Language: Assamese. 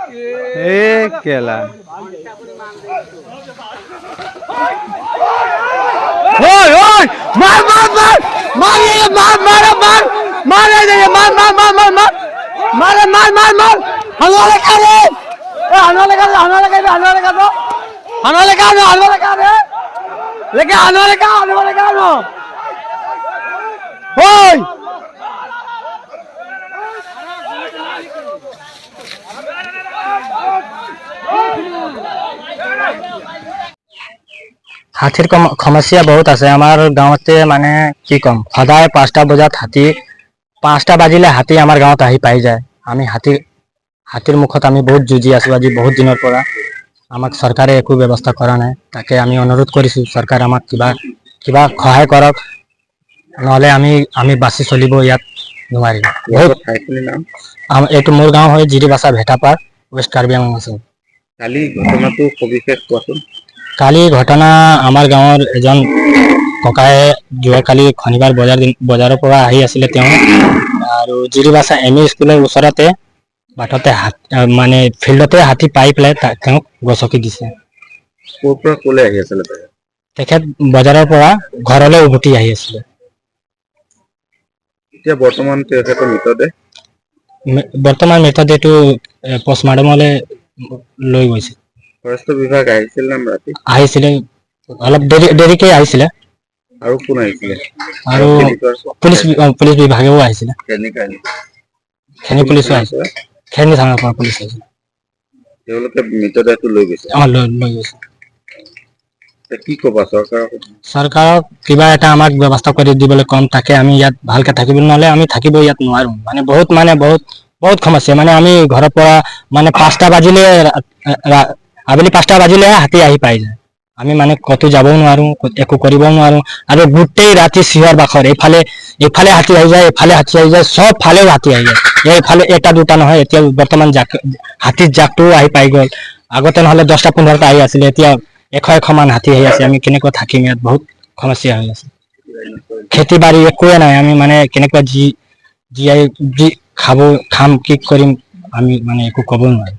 এ কেলা। ওই ওই, মার মার মার মার, এ মার মার মার মার, এ মার মার মার মার মার মার মার মার মার। হানুয়ালে কারে, এ হানুয়ালে কারে, হানুয়ালে কারে, হানুয়ালে কারে, হানুয়ালে কারে, হানুয়ালে কারে, লেকে হানুয়ালে কারে, হানুয়ালে কারে। ওই হাতীৰ সমস্যা বহুত আছে আমাৰ গাঁৱতে। মানে কি ক'ম, সদায় 5টা বজাত হাতী, 5টা বাজিলে হাতী আমাৰ গাঁৱত আহি পাই যায়। আমি হাতীৰ মুখত আমি বহুত যুঁজি আছো আজি বহুত দিনৰ পৰা। আমাক চৰকাৰে একো ব্যৱস্থা কৰা নাই। তাকে আমি অনুৰোধ কৰিছোঁ, চৰকাৰে আমাক কিবা কিবা সহায় কৰক, নহ'লে আমি আমি বাচি চলিব ইয়াত নোৱাৰিম বহুত। ঠাইখিনিৰ নাম? এইটো মোৰ গাঁও হয় জিৰিবাচা, ভেটাপাৰ, ৱেষ্ট কাৰ্বি আংলং আছে। কালি ঘটনাটো সবিশেষ কোৱাচোন। কালি ঘটনা, আমাৰ গাঁৱৰ এজন ককায়ে যোৱাকালি শনিবাৰ বজাৰৰ পৰা আহি আছিলে তেওঁ, আৰু জিৰিবাচা এম ই স্কুলৰ ওচৰতে বাটতে মানে ফিল্ডতে হাতী পাই পেলাই তেওঁক গচকি দিছে। ক'ৰ পৰা ক'লৈ আহি আছিলে তেখেত? তেখেত বজাৰৰ পৰা ঘৰলৈ উভতি আহি আছিলে। এতিয়া বৰ্তমান তেখেতৰ মৃতদেহ? বৰ্তমান মৃতদেহটো পষ্টমৰ্টমলৈ লৈ গৈছে। ফৰেষ্ট বিভাগ আহিছিল নে ৰাতি? আহিছিলে, অলপ দেৰিকে আহিছিলে। আৰু কোন আহিছিলে? আৰু পুলিচ বিভাগেও আহিছিলে। খেনি পুলিচো আহিছিলে, খেনি থানাৰ পৰা পুলিচ আহিছিলে। তেওঁলোকে মৃতদেহটো লৈ গৈছে? অ, লৈ গৈছে। কি ক'বা চৰকাৰক? চৰকাৰক কিবা এটা আমাক ব্যৱস্থা কৰি দিবলৈ কম, তাকে আমি ইয়াত ভালকে থাকিব, নহ'লে আমি থাকিব ইয়াত নোৱাৰো। মানে বহুত, মানে বহুত বহুত সমস্যা। মানে আমি ঘৰৰ পৰা মানে 5টা বাজিলে, আবেলি 5টা বাজিলেহে হাতী আহি পাই যায়। আমি মানে ক'তো যাবও নোৱাৰো, একো কৰিবও নোৱাৰো। আৰু গোটেই ৰাতি চিঞৰ বাখৰ, এইফালে এইফালে হাতী আহি যায়, এইফালে হাতী আহি যায়, চব ফালেও হাতী আহি যায়। এইফালে এটা দুটা নহয়, এতিয়া বৰ্তমান জাক হাতীৰ জাকটোও আহি পাই গ'ল। আগতে নহ'লে 10টা 15টা আহি আছিলে, এতিয়া এশ এশ মান হাতী আহি আছে। আমি কেনেকুৱা থাকিম ইয়াত? বহুত সমস্যা হৈ আছে। খেতি বাৰী একোৱে নাই। আমি মানে কেনেকুৱা জীয়াই যি খাব খাম, কি কৰিম, আমি মানে একো ক'ব নোৱাৰো।